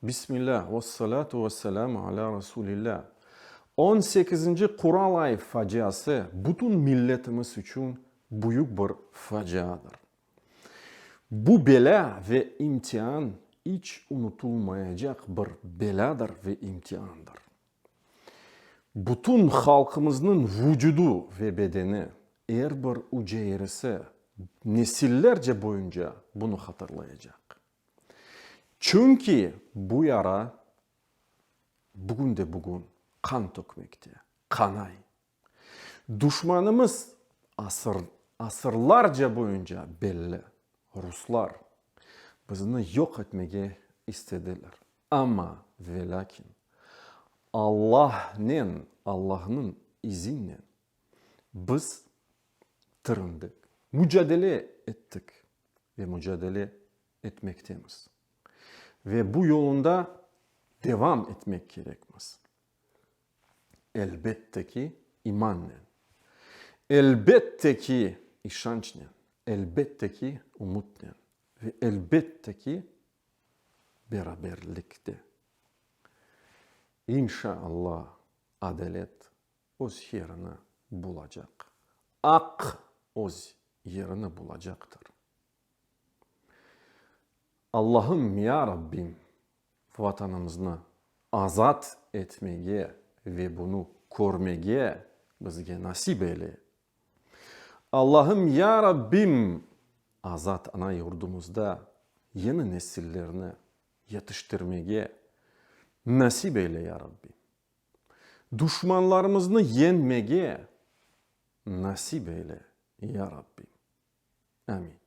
Bismillah, vessalâtu vesselâmu alâ Rasulillâ. On sekizinci Quralay faciası bütün milletimiz içün büyük bir faciadır. Bu belâ ve imtian iç unutulmayacaq bir belâdır ve imtiandır. Bütün halqımıznıñ vucudı ve bedeni, er bir üceyresi nesillerce boyunca bunı hatırlayacaq. Çünki bu yara bugün-de-bugün qan tökmekte, qanay. Duşmanımız asır, asırlarca boyunca belli, ruslar, bizni yoq etmege istediler. Amma ve lâkin, Allahnen, Allahnıñ izinnen biz tirindik, mücadele ettik ve mücadele etmektemiz. Ve bu yolunda devam etmek kerekmiz. Elbette ki, imannen. Elbette ki, işançnen. Elbette ki, umutnen. Ve elbette ki, beraberlikte. İnşa Allah, adalet öz yerini bulacaq. Aq öz yerini bulacaqtır. Allahım, ya Rabbim, Vatanımıznı azat etmege ve bunı körmege bizge nasip eyle. Allahım, ya Rabbim, azat ana yurdumızda yeni nesillerni yetiştirmege nasip eyle, ya Rabbim. Duşmanlarımıznı yeñmege nasip eyle, ya Rabbim. Amin.